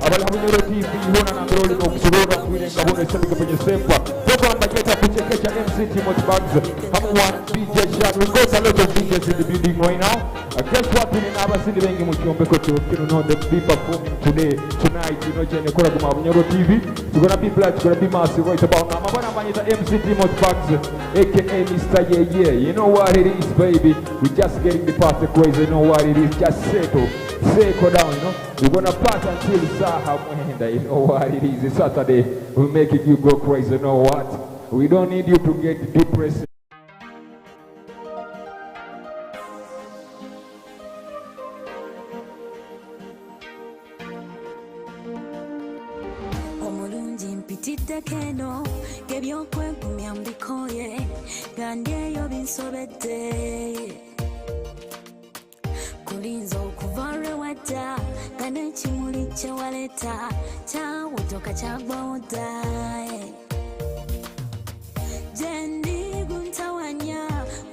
Abali Bunyoro TV hona na mbere okusobola kuwira engabo esabika kwenye sempa. Program bageta kuchekesha MC Timothy Bugs. Hamu one DJ Shan. We got a lot of DJs in the building right now. Guess what? Tulina abasindi bengi mu kyombeko kino no they be performing today, tonight, you know, Jenny Kola Guma Bunyoro TV. It's gonna be black, it's gonna be massive right about now. Mabana manyita MC Timothy Bugs, aka Mr. Yeah Yeah. You know what it is, baby. We just getting the party crazy. You know what it is. Just settle. Settle down, you know. We're gonna party until Saha Mwenda. You know what it is. It's Saturday. We make it you go crazy. You know what? We don't need you to get depressed. Omulungi mpitiddeko eno ng'ebyokwegumya mbikoye nga ndi eyo binsobedde kulinza okuva lwe wadda nga n'ekimuli kye waleeta kyawotoka kyagwawo dda gye ndi guntawanya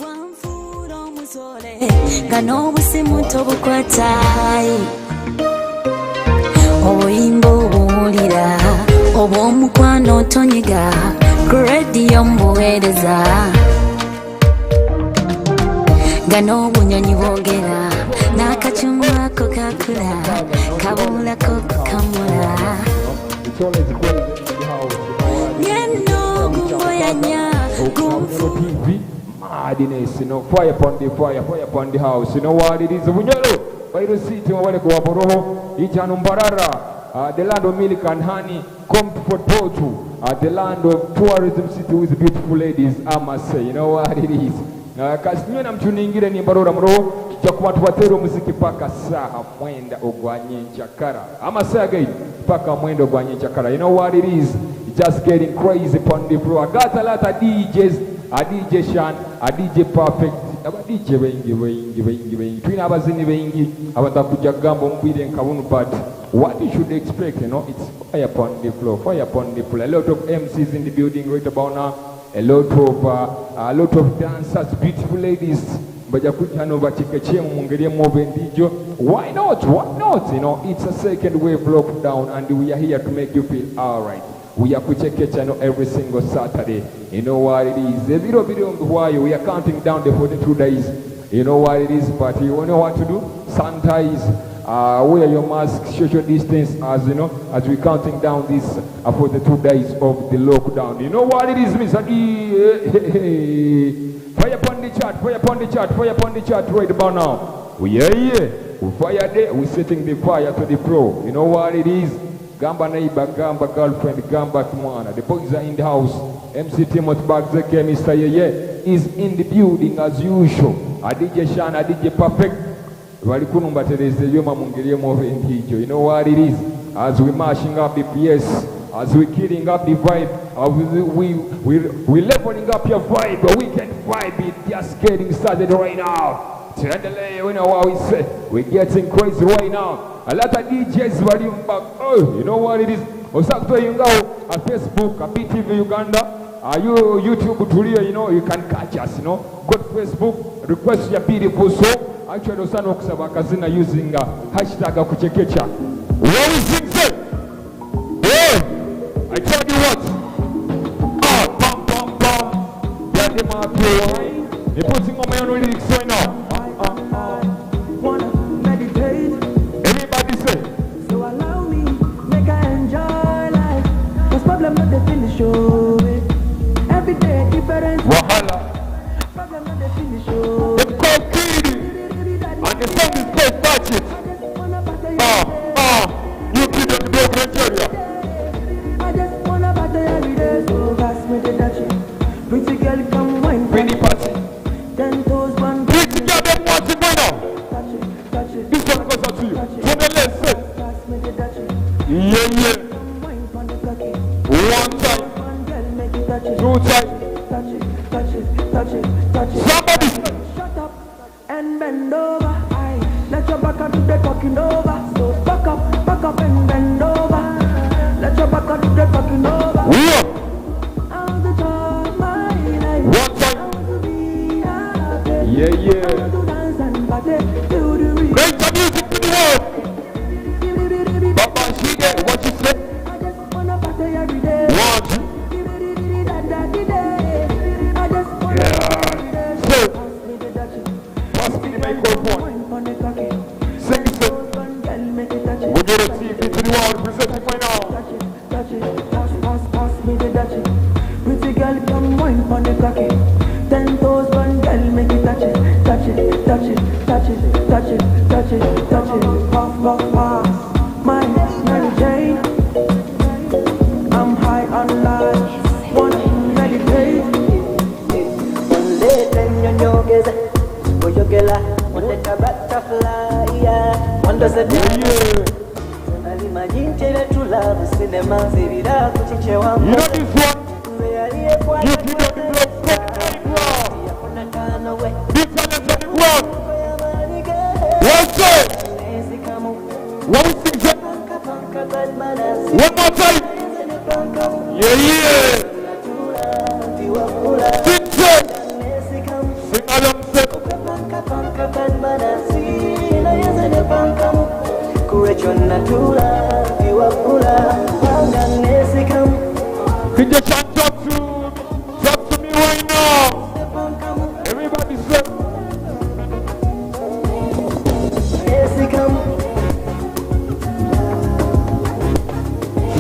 wanfuula omusole nga n'obusimu tobukwata obuyimba obuwulira obw'omukwano tonyiga ku rediyo mbuweereza nga n'obunyonyi bwogera n'akacungwako kakula kabulako kukamula. It's always crazy in the house. You know what it is. Nyenno gumboyanya gunfu TV madness, you know, fire upon the fire, fire upon the house. You know what it is. Bunyoro, Bairu City, wale kwa Boroho, Ijanu Mbarara, the land of milk and honey, comfort Porto, the land of tourism city with beautiful ladies, I must say, you know what it is. Kasi na mchuningire ni Mbarora mroho, tujja kuba tubateera omuziki paka saha mwenda ogwa nyenkyakara. I'ma say again, paka mwenda ogwa nyenkyakara. You know what it is? Just getting crazy upon the floor. I got a lot of DJs, a DJ Shan, a DJ Perfect, aba DJ bengi bengi bengi bengi. Tulina abazini bengi abatakujja kugamba omubwire nkabunu, but what you should expect, you know, it's fire upon the floor, fire upon the floor. A lot of MCs in the building right about now. A lot of dancers, beautiful ladies. Bajja kujja hano bakikekye mu ngeri emu oba endijo. Why not? Why not? You know, it's a second wave lockdown and we are here to make you feel all right. We are kucheke channel every single Saturday. You know what it is. Ebiro biri mbihwayo. We are counting down the 42 days. You know what it is, but you know what to do? Sanitize, wear your mask, social distance, as you know, as we're counting down this 42 days of the lockdown. You know what it is, Mr. D. Fire upon the chat, fire upon the chat, fire upon the chat right about now. We are here. We fire there, we're setting the fire to the floor. You know what it is? Gamba neighbor, gamba girlfriend, gamba mwana. The boys are in the house. MC Timothy Bagzeke, Mr. Yeye is in the building as usual. A DJ Shan, a DJ Perfect. Bali kuno mbatereza ebyuma mu ngeri emu oba endiijo. You know what it is? As we mashing up the PS, as we killing up the vibe, as we leveling up your vibe, the weekend vibe is just getting started right now. Tuendelee, you know what we say. We're getting crazy right now. A lot of DJs bali back. Oh, you know what it is? Osakutweyungawo a Facebook, a BTV Uganda, you YouTube tuliyo, you know, you can catch us, you know. Go to Facebook, request your beautiful song. Actually, osana okusaba akazina using hashtag kuchekecha. What we sing say? Hey, I tell you what. Ah, pam pam pam. Yeah, them are pure. They putting on my own lyrics right now. Wanna meditate, Everybody say, so allow me, make I enjoy life. 'Cause problem not the finish, oh. Eh. Every day different, Wahala. Problem not the finish, oh. Them call Kidi. And the song is called Touch It. I just wanna party Ah, every day. ah. You kid on the block Nigeria. I just wanna party every day, so pass me the touch it. Pretty girl, come wine for Pretty me. party. 10 toes, one Pretty girl, them want it right now. Touch it, touch it. This one goes out to you. Touch it. From the left side. Pass me the touch it. Yeah. Come wine pon the cocky. One time, One girl, make it touch it. two time. Touch it, touch it, touch it, touch it. Somebody say, Shut up and bend over. Aye. Let your back do the talking over. So back up and bend over. Let your back do the talking over. We up. I want to talk my life. One time. I want to be happy. Yeah. I want to dance and party to the rhythm. Bring the music to the world. Baba Shide, to the world, presenting right now. Touch it, touch it, pass, pass, pass me the dutchie. Pretty girl, come wine pon the cocky. 10 toes, one girl, make it touch it, touch it, touch it, touch it, touch it, touch it, touch it. Puff, puff, pass. My Mary Jane, I'm high on life. Wanna meditate. Ondete nnyonyogeza oyogela ondeta butterfly wandoze Yeah. nalimanyi nti ebetulaavu sinema nzibira ku kikyewamu You know this one? nze yali ekwata You keep on the block from April. yafuna kano we This talent on the ground. yamanige One say. nenzikamu What we sing, say? panka panka bad manners One more time. nze ne pankamu Yeah. natula ntiwakula Sing, say. nenzikamu Sing along, say. Panka panka bad manners naye nze ne pankamu kulwekyo natula ntiwakula kubanga nesikamu DJ Chan, talk to me right now. ne pankamu Everybody say. nesikamu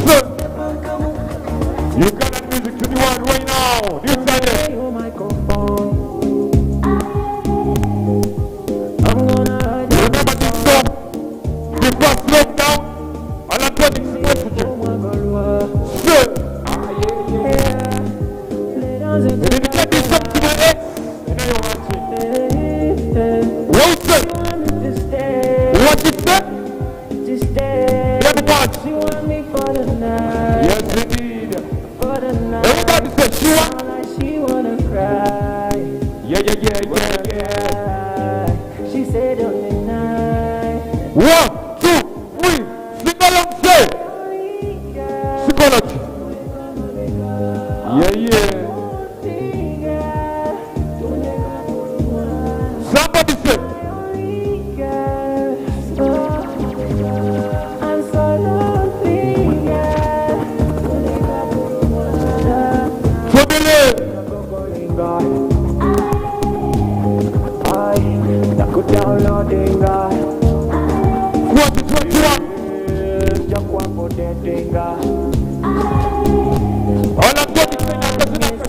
Say. pankamu Ugandan music to the world right now. New talent. Your microphone. I'm gonna hide Remember this song? The first lockdown. Electronics messaging. Say. Ah, yeah. Dedicate this song to my ex. You know you want it. What you say? What you say? Let me watch. She want me for the night, Yes, indeed. for the night. Everybody say she want. Like she wanna cry, Yeah. She said on the night. 1, 2, 3. Sing along, say. Psychology. Yeah. Somebody say. I'm so lonely, yeah. Family. I downloadinga 2021. jakwapotetinga All I'm going to say now, because my niece.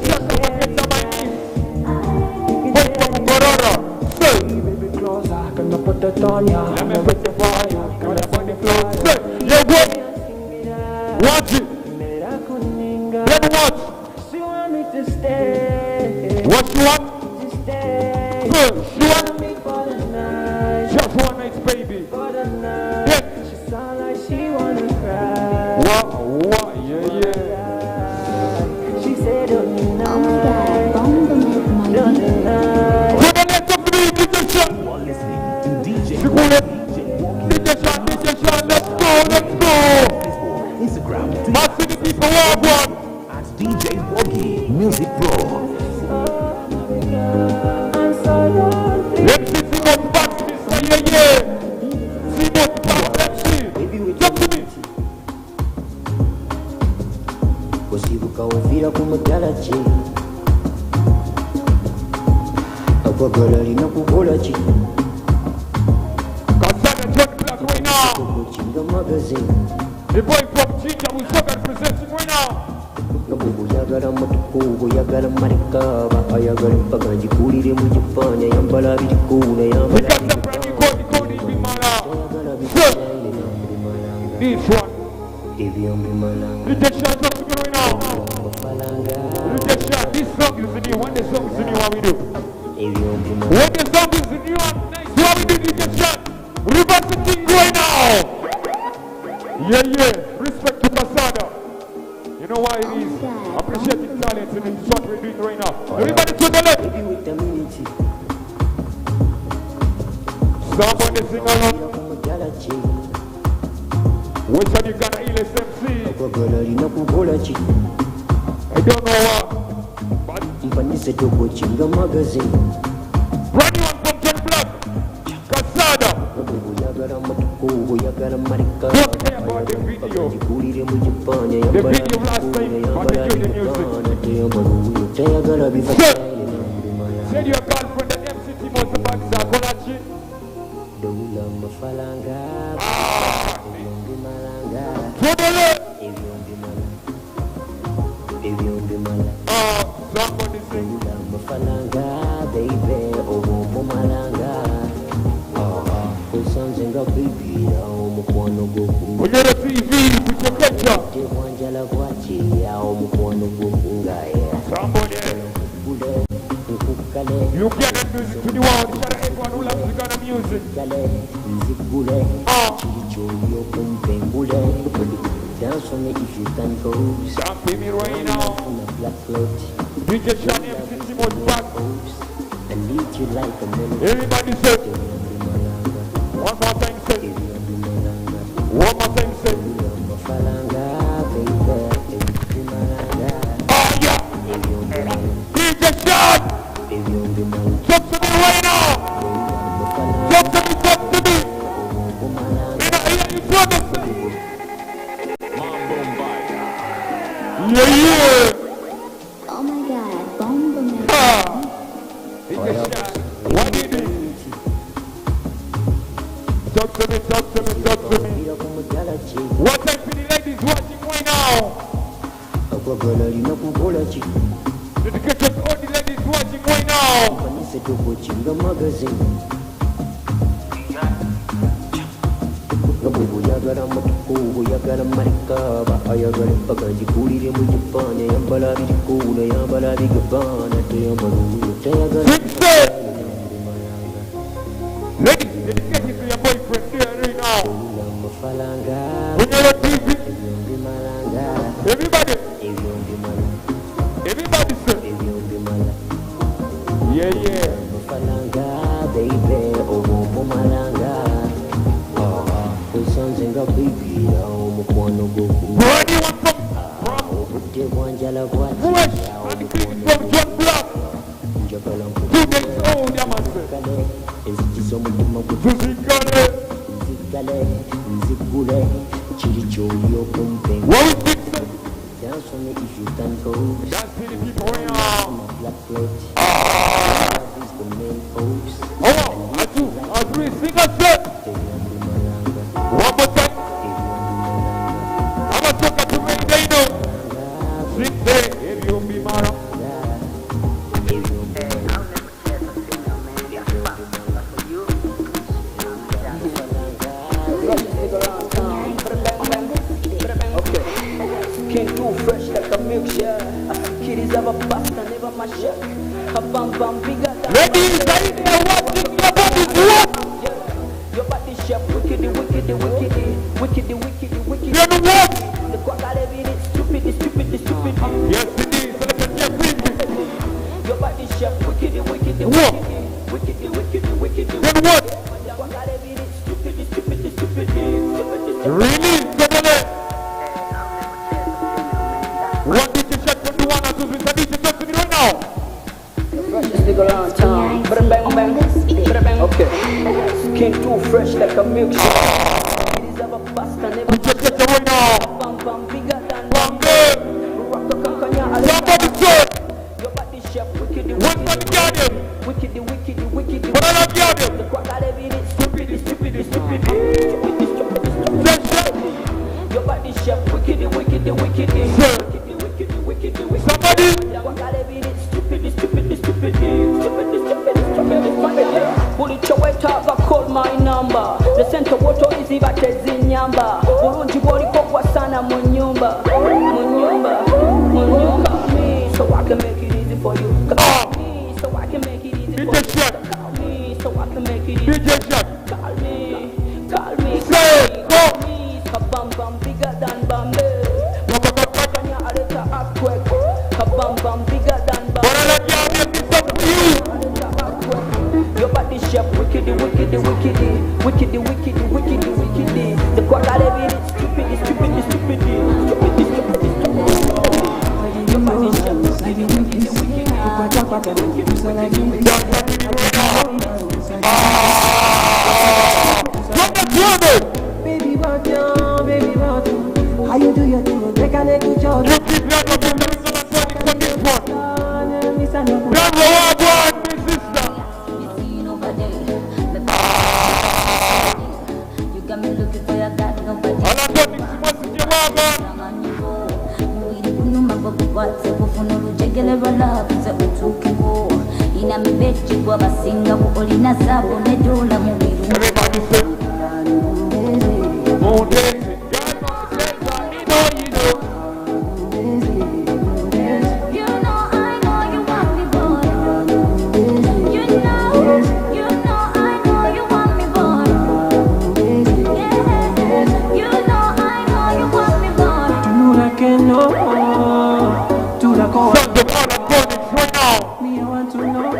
Boy from Ngororo. Say. Baby closer, can I put it on ya? Let me put the fire. Can I put the floor? Say. Yeah, what? Watch it. Let me watch. She want me to stay, What you want? to stay. Say. She want Me for the night, just one night, baby. for the night. Yes. She sound like she wanna cry. What? Yeah. She said on the Oh my night, god, bomb the mic, on the my night. To the left of me, DJ Sean. You are listening to DJ Sikule. DJ Walkie DJ Sean, DJ Sean, let's go, let's go. Facebook, Instagram, Twitter My city people, one. at DJ Woggy Music Pro. I'm so lonely. MC Simon back, Mr. Yeah. Simon back, MC. Talk to me. Kusibuka oviira ku muddala ki okwagala alina kukola ki Kasada John Black right now. Kinga magazine The boy from Jinja Busoga representing right now. Nga bwe bw'oyagala motoka oba oyagala malekaaba ayagala empaka ngikulire mu Japan ayambala biriko We got the brand new Cody Cody Bimala. This one. Ebyobimalanga DJ Sean, talk to me right now. falanga DJ Sean, this song is new. When the song is new, what we do? Ebyobimala When the song is new and nice, what we do, DJ Sean? Reverse the thing right now. Yeah. Respect to Kasada. You know why it is. Appreciating talent and it's what we're doing right now. Everybody to the left. Baby, wait a minute. Somebody sing along. Ku muddala ki Western Uganda LSMC. Okwagala alina kukola ki I don't know what. But mpanise tokokinga magazine brand new one from John Black. Kasada. Nga bwe bw'oyagala motoka oba oyagala maleka Don't care about the video. ngikulire mu Japan The video last time, but enjoy the music. teyambala tayagala biva Sir. Tell your girlfriend that MC Timo Bags Akolachi. Dowula mafalanga ebyobimalanga Malanga. Tubele. Ebyo mbimala. Ebyo mbimala. Ah, somebody sing. Ula mafalanga, baby, obwombo malanga. Osanze nga baby, omukwano gwo Bunyoro TV kuchekesha. Tebwanjala bwaki, omukwano gwokungaya. Somebody. Nkukule, nkukale. Uganda music to the world. Shout out everyone who loves Uganda music. Kale, nzigule. Ah. Kiri kyoli okumpengule. Dance for me if you can go. Jump me right now. On a black float. DJ Shani MC Timo's back. I need you like a melody. Everybody say. One more time say. One more time say. Oh yeah. DJ Sean. Talk to me right now. Talk to me, talk to me. And I hear you promise. Yeah, yeah. Oh my God, bomba man. Ah. DJ Sean. What did he? Talk to me, talk to me, talk to me. What time for the ladies watching right now? Dedicated to all the ladies watching right now. Oyagala matuku, oyagala marikaba, ayagala empaka ngikulire mu Japan, ayambala biriko, nayambala bigabana, tayambala owuyo, tayagala. Ladies, dedicated to your boyfriend there right now. Mafalanga, Bunyoro TV. Ebyo mbimalanga. Everybody. Ebyo mbimala. Everybody say. Ebyo mbimala. Yeah, yeah. Mafalanga, baby, obwombo malanga. Osanze nga baby, omukwano gwo. Anyone from Obudde bwanjala bwaki, Fresh and clean from John Black. Njagala 2 days old, yeah, man. nkukale, enzigi z'omutima gwo Tuzigale. Nzigale, nzigule, kiri kyoli okumpenga. What we fix it? Dance for me if you can go. Dance to the people right now. My black plate. Love is the main course. Hold on, a two, a three, sing a set. One more time. I'm gonna talk to me, they know. Sing there, if you be mara. Can do fresh like a milkshake. Kitties have a pasta, never my shake. A bam bam bigger than Ladies, I hear watching your body's what? Your body shape, wicked, wicked, wicked, wicked, wicked, wicked. You know what? The quack stupid, stupid, stupid. Yes, it is. Look at your baby. Your body shape, wicked, wicked, What? wicked, wicked, wicked, wicked. Then what? The quack stupid, stupid, stupid, stupid. Release, come on. One DJ shot from the one and two, three, DJ talk to me right now. Freshest nigga around town. Bada bang bang, bada bang. Okay. Skin too fresh like a milkshake. Kitties have a pasta, never Check it right now. Bam bam bigger than Bam. Rock the kankanya. Somebody say. Your body shape, wicked, One for the garden. wicked, wicked, wicked. One for the garden. The quack stupid, stupid, stupid, stupid, stupid, stupid. Your body shape, wicked, wicked, wicked, wicked, wicked, wicked, wicked. Somebody. The quack stupid, stupid, stupid, stupid, stupid, stupid, stupid. Buli kyewetaaga call my number. The center woto iziba tezinyamba. Bulungi bw'oliko gwasana mu nnyumba. Mu nnyumba, mu nyumba. Me, so I can make it easy for you. Call me, so I can make it easy for DJ you. Shaq. Call me, so I can make it easy. DJ Shaq. Call me, call me, Say, go. call me. Kabam bam bigger than Bombay. Kanya aleta earthquake. Kabam bam bigger than Bombay. But I like y'all, this up for you. Your body shape wicked, wicked, wicked, wicked, wicked, wicked, wicked. The quack stupid, stupid, stupid, stupid, stupid, stupid. Your body shape wicked, wicked, wicked, wicked, Baby, want you, baby, want you. How you do your thing? Take a little job. You keep your up in the for this one. Number one, my sister. You got me looking for your God, nobody. All I got is Ntegelerwa love nze otuukewo. Ina mibeji gw'abasingako olina zaabu ne dola mu birungo. Everybody say, Mundezi. You know I know you want me, boy. You know I know you want me, boy. Yeah, you know I know you want me, boy. Tunulako tulako Sons of Anachronics right now. Me I want to know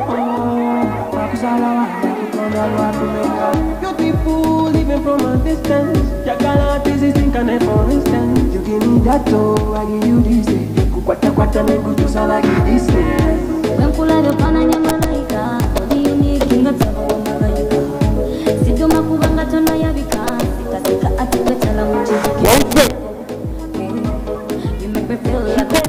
Akuzala wanda kutonda lwakumeka Beautiful even from a distance Jagala this is for instance You give me that oh, I give you this Kukwata kwata nekutusa like this. Bwe nkulabye ofaananya malayika, oli unique nga ttaba wa malayika. Siguma kubanga tonayabika, sikasika ate wetala mu kiziki. Wause. You make me feel like a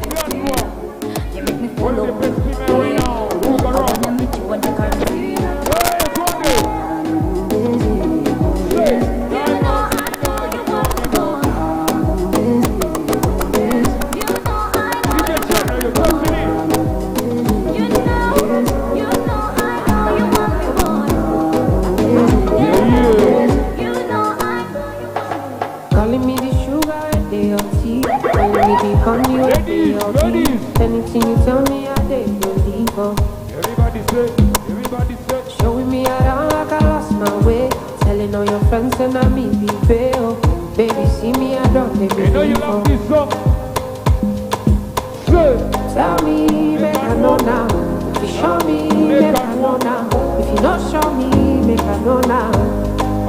You make me follow. The best female right now. Ruga I Rock. wanna meet you at the Caribbean. Hey, Tony. Say, You know I know you want me, boy. You know I know DJ Channel, you're talking it. You know I know you want me, boy. Yeah, yeah. You know I know you want me. Calling me the sugar, they your tea. Calling me the honey, they Ladies, your tea. ladies. Anything you tell me, I dey believe. Oh. Everybody say, everybody say. Showing me around like I lost my way. Telling all your friends and I me be bail. Baby, see me, I don't they You know you believe. love Oh. this song. Say, Tell me, make I know now. If you show me, make I know now. If you not show me, make I know now.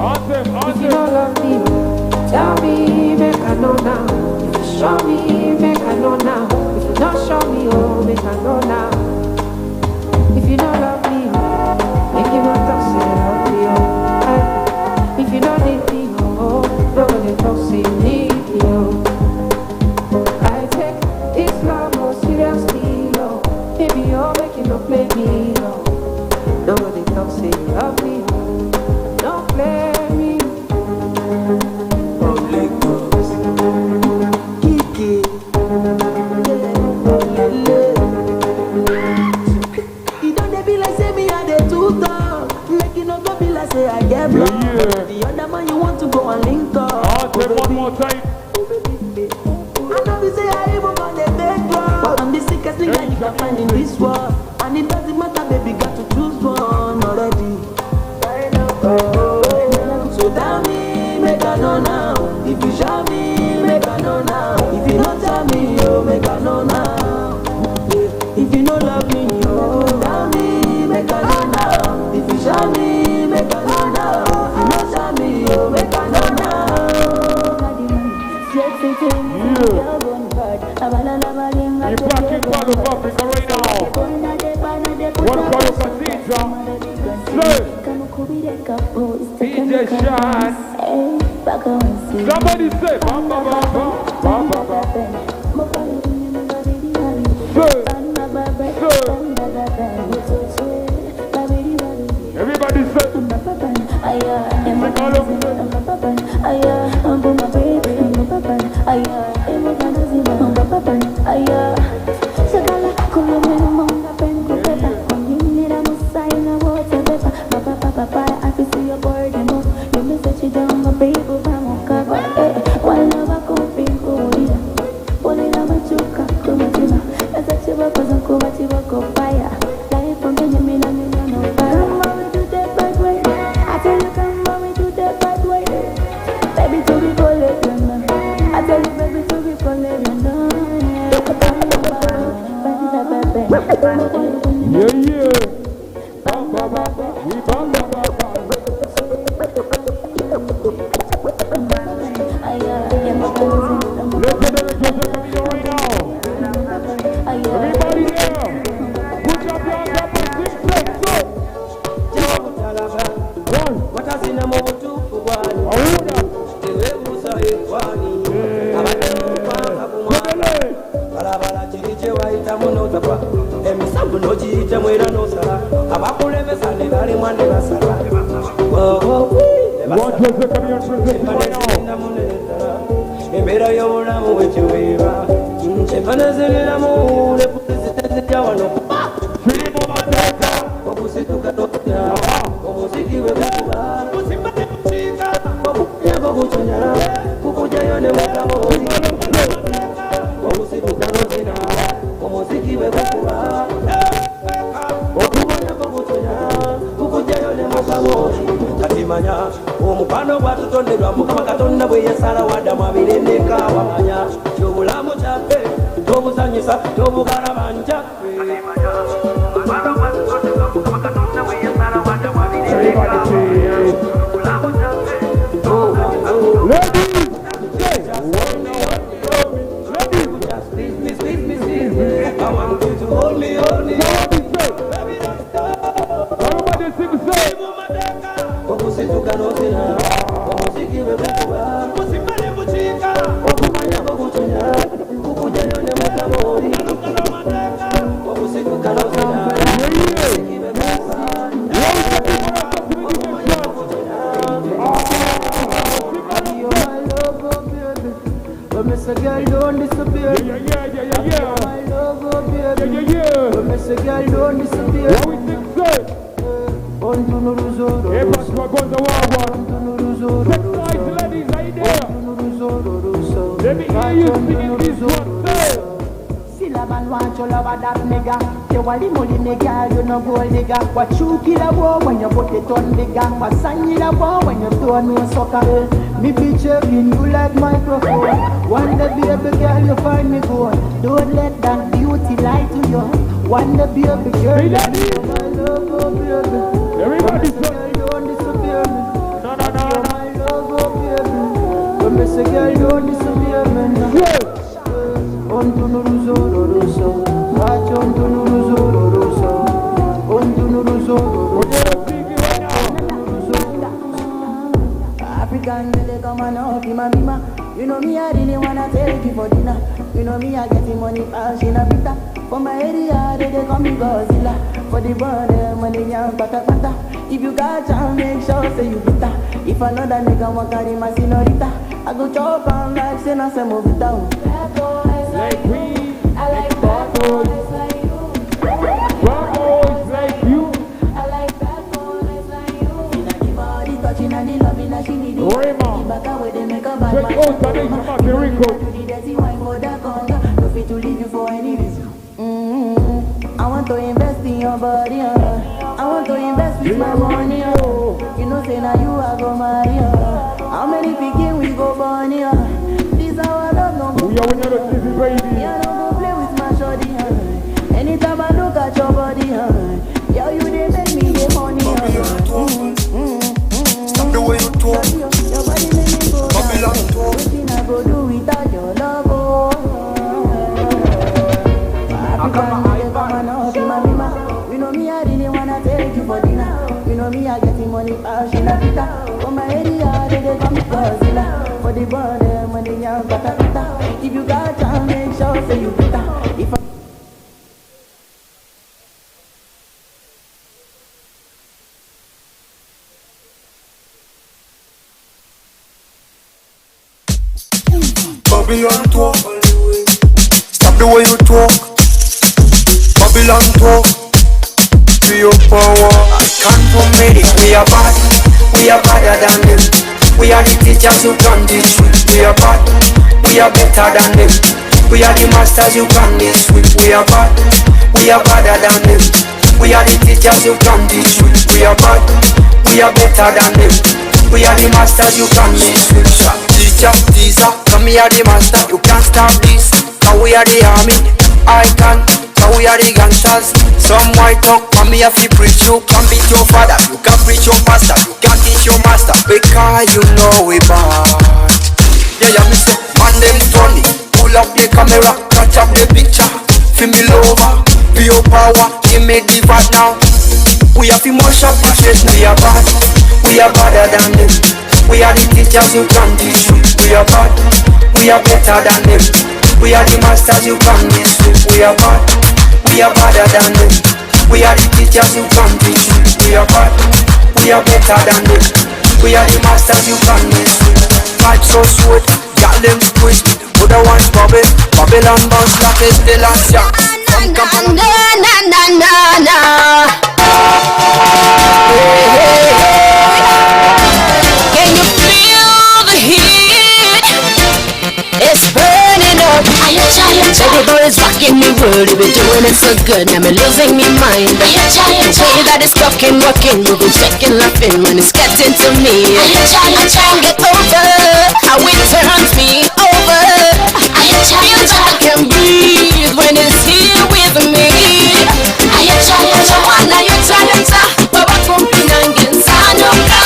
anthem, If you anthem. don't love me, tell me, make I know now. If you show me, make I know now. If you not show me, oh, make I know now. If you don't love me, oh, make you not talk, say you love me, oh. Aye. If you don't need me, oh, nobody talk, say you need me, oh. I take this love more seriously, oh. Baby, you're making no play me, oh. Nobody talk, say you love me, oh. Don't play me. From Lagos Kiki Lele. E don dey be like say me I dey too talk. Make e no go be like say I get blood. Yeah. The other man you want to go and link up. Anthem one more time. I know be say I even gonna dey beg God. But I'm the sickest nigga you can find in this world. And it doesn't matter, baby, got to choose one already. So tell me, make I know now. If you show me, make I know now. If you don't tell me, oh, make I know now. Yeah. If you don't love me, oh, tell me, make I know now. If you show me, make I know now. If you don't tell me, oh, make I know now. Yeah. The black and part of Africa right now. One call of Khadija. Say, DJ Shine. Somebody say, bam, bam, bam, bam, bam, bam, bam. Say, say. Everybody say, sing along. Baby, to be I tell you, baby, to be Yeah, yeah. Bam, bam, bam, bam. We bam, bam, bam, bam. Legendary Jose Camilo right now. Everybody there. Put up your hands up and sing, say, so. One. Watasina mu butuufu bwani Awuda. teweebuusa ekwani abadde mupanga ku mwana Kobele. balabala kiri kye wayitamu n'otapa emisanvu n'ogiyitamu era n'osala abakulemesa ne balemwa ne basala One Jose Camilo presenting right now. Embeera y'obulamu bwekiweeba kyenfana ziriramu ne Nzitenzitya wano okusituka totya omuziki bwe gukuba okunyako guconya kukujayo ne mukabooli okusituka nozina omuziki bwe gukuba okubonyako guconya kukujayo ne mukabooli. Katimanya omukwano gwatutonderwa Mukama Katonda bwe yasala waddamu abirendeka wamanya kyobulamu kyaffe tobuzanyisa tobugalabanja. I want you to hold me, hold me. Baby, don't stop. Everybody sing, say. Okusituka n'ozina omuziki bwe gukuba okumanya kukuconya kukujayo ne mukabooli okusituka n'ozina omuziki bwe gukuba. You're my love, oh baby. But me say, girl, don't disappear. Yeah, yeah, yeah, yeah, yeah. My love, oh baby. Yeah, yeah, yeah. But me say, girl, don't disappear. What we think, say? Ontunuruzoro. Everyone wagonza wawa. Ontunuruzoro. Sex nice ladies, are you there? Ontunuruzoro. Let me hear you singing this one, say. Silaban want you love that nigga. Tewali muli nigga, you no gold digger. Wachukila wo when you put it on bigger. Wasanyila wo when you don't know soccer. Me be checking you like microphone. One day baby girl you find me gold. Don't let that beauty lie to you. One day baby girl, Hey, you ladies. be my love, oh baby. Everybody When me say say. girl, don't disappear me. No, no, no, You're no. my love, oh baby. When me say girl, don't disappear me. No. Yeah. Ontunuruzororuso, Achontunuruzororuso, Ontunuruzororuso. We're gonna sing it right now. African girl, they come and up in my mima. You know me, I really wanna take you for dinner. You know me, I getting money, passion a pita. For my area, they call me Godzilla. For the border, money, young, pata pata. If you got chance, make sure say you bitter. If another nigga want carry my senorita, I go chop and like say na semovita. Like we, like bad boys. Bad boys like you. Inna the body touching and the loving and she need it. Raymond. The back where they make a bad Take man. out Tanisha Makiriko. Do the dirty wine for that conga. No fit to leave you for any reason. Mm-hmm. I want to invest in your body, I want to invest with my money, You know say now you are go marry, How many pikin we go born, This our love no go. We are winning the season, baby. Me I no go play with my shorty, Anytime I look at your body, yeah, you dey make me dey horny, Stop the way you talk. Your body make me go down. Babylon talk. Wetin I go do without your love, oh. African girl, come and up in my mima. You know me, I really wanna take you for dinner. You know me, I getting money, passion a pita. For my area, they call me Godzilla. For the border, money, young, pata pata. If you got chance, make sure say you bitter. If I Babylon talk. Stop the way you talk. Babylon talk. Be your power. I come from it. We are bad. We are badder than them. We are the teachers who can teach we. We are bad. We are better than them. We are the masters who can this we. We are bad. We are badder than them. We are the teachers who can teach we. We are bad. We are better than them. We are the masters who can this we. Teacher, teaser, come here the master. You can't stop this. Cause we are the army. I can. Cause we are the gangsters. Some white talk, mommy have to preach. You can beat your father, you can preach your pastor, you can teach your master. Because you know we bad. Yeah, yeah, me say, man them Tony. Pull up the camera, catch up the picture. Feel me lover, pure power, give me the vibe now. We have to mash up the place, we are bad. We are badder than them. We are the teachers who can teach you. We are bad, we are better than them. We are the masters who can this. We are bad, we are badder than them. We are the teachers who can teach you. We are bad, we are better than them. We are the masters who can this. Vibe so sweet, got them squeeze. Put the ones bubble, Babylon bounce like it's the last chance. From Kampala Na na na na na. Can you feel the heat? It's burning up. Everybody's rocking me world, they be doing it so good. Now me losing me mind. The way that it's talking, walking, moving, shaking, laughing when it's getting to me. I can't get over how it turns me over. Feels like I can breathe when it's here with me. Baba kumpi nange nsanuka.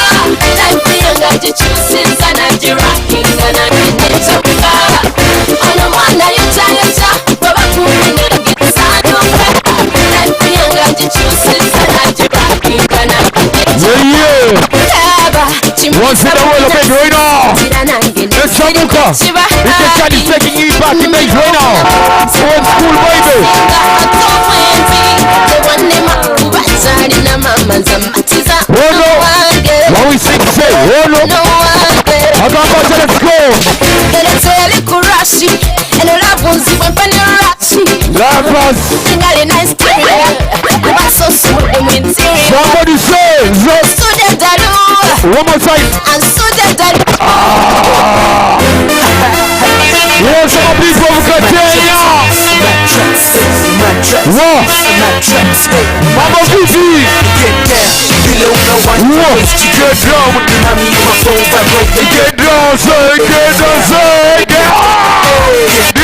Life yange gikyusiza nagirakinga nange netuka. Ono mwana yotayota baba kumpi nange nsanuka. Life yange gikyusiza nagirakinga nange Yeah. Once in a while, baby, right now. It's Samuka. It's the Chinese taking you back in days right now. Old school, baby. Oh no. What we sing, say, oh no. Agamba, let's go. Lovers. Somebody say, one more time. What's up, people of Catania? What? Mama Vivi. What? Get down. Get down, say, get down, say, get down.